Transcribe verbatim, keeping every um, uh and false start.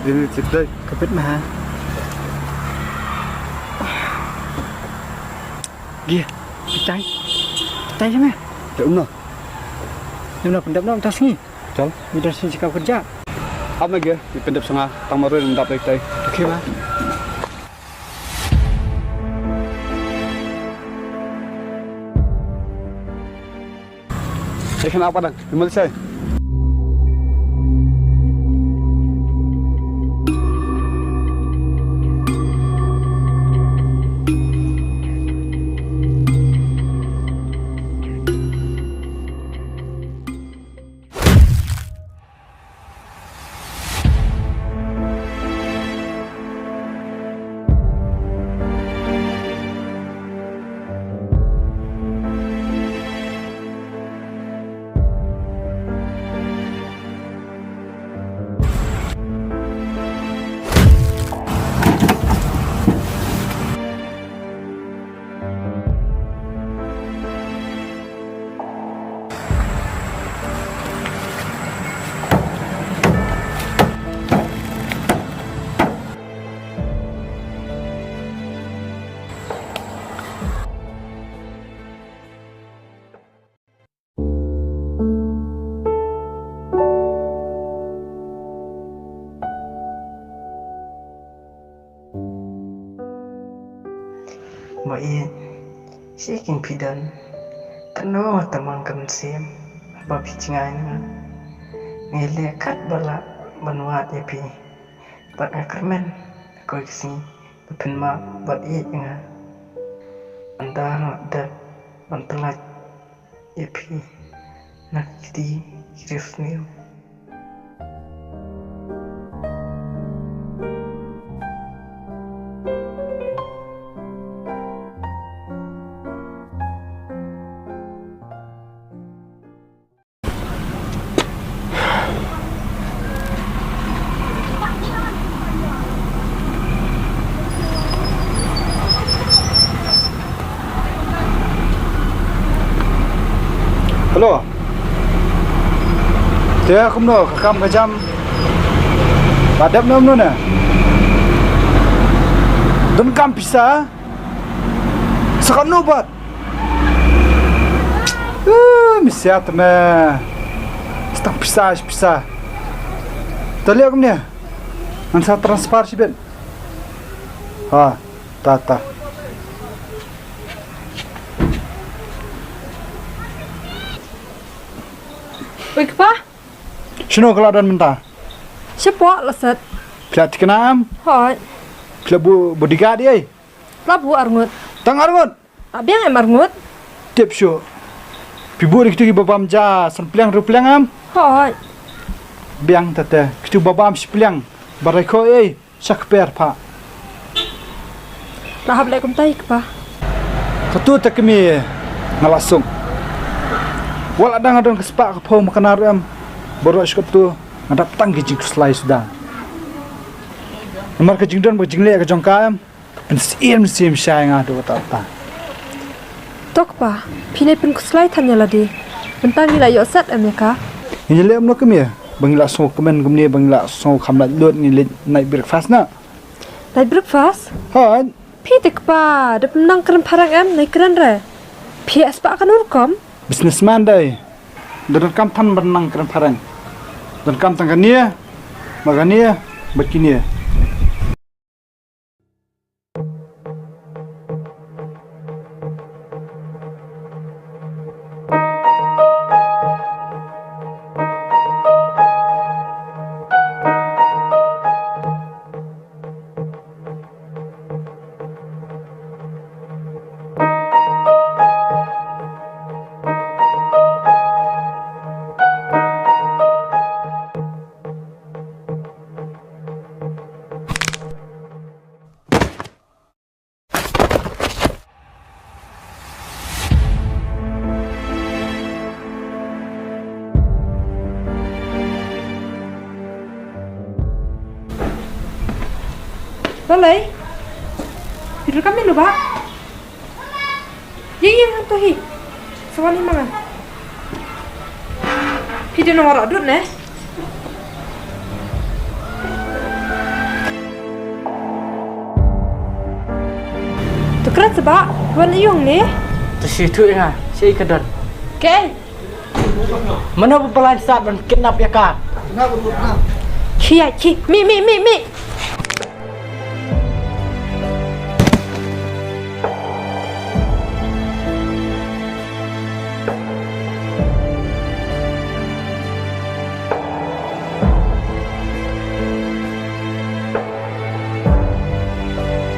Ini cip dai. Kapit ma ha. Gia. Pitai. Pitai me. Te umno. Umno pendap no tas ni. Chal. Ni tas ni sikap kerja. Apa ge? Ni pendap sanga. Tang marun pendap dai tai. Oke ma. Ei, kena apa dang? Di Malaysia. Ba ïeit, shi king phi don. Katno tamang ka mynsiem ba phi jngai na nga. Ngi leh kat ba lah ban wad ïa phi. Bad nga kyrmen ha kawei ka sngi ba phin map bad ïeit ïa nga. Ynda nga dep ban pyllait ïa phi na ki kti ki riewsniew. Hello. Te kumno ka kam ka jam? Ba dep ne kumno ne? Donkam pisa? Sa katno bad? Uh, misa te me. Stang pisa, pisa. Te leh kumne. Ngan sa transfer shibit. Ha, ta, ta. Oi, kpa. Shano ka la don mynta? Shapoh la set. Phi la thikna em? Hooid. Phi la buh bodyguard ei? La buh arngut. Tang arngut? Ah, biang em arngut. Tip shuh. Phi buh ïa kitu kiba bam ja san pliang hynriew pliang em? Hooid. Biang tete. Kitu ba bam shi pliang. Ba rai khoh ei. Sha kper pha. La hap leh kumta ei kpa. Katu te kmie nga la suk. Wat la dang don ka spah ka phew makna ruh em. Baroh shi katu nga dap tang ki jingkhuslai suda. Namar ka jingdon bad jingleh ka jong ka em. Pynsiem siem shai nga haduh katta katta. To kpa, phi nai pynkhuslai than ïa lade. Mynta ngi la ïoh set em ïa ka. Ngi leh em no kmie, ba ngi la sngewkmen kumne, ba ngi la sngewkham lait lut, ngi leit night breakfast na. Night breakfast? Hooid. Phi te kpa, da pynang kren phareng em, nai kren re. Phi ïa spah kano rukom? Businessman dei. Da donkam than ban nang kren phareng. Donkam tang kane, ma kane, bad kine. Balei? Tidur kami lu, Pak? Ïa, ïa, ngan tuh hi. Sa wan hi ma nga. Phi dei nongwaroh dud ne? Kret seh ba wan ïong ne. Te shi tu nga shi ka don. Ke. Mano ba plan sat ban kidnap ïa ka. Chi ya chi. Mi mi mi mi.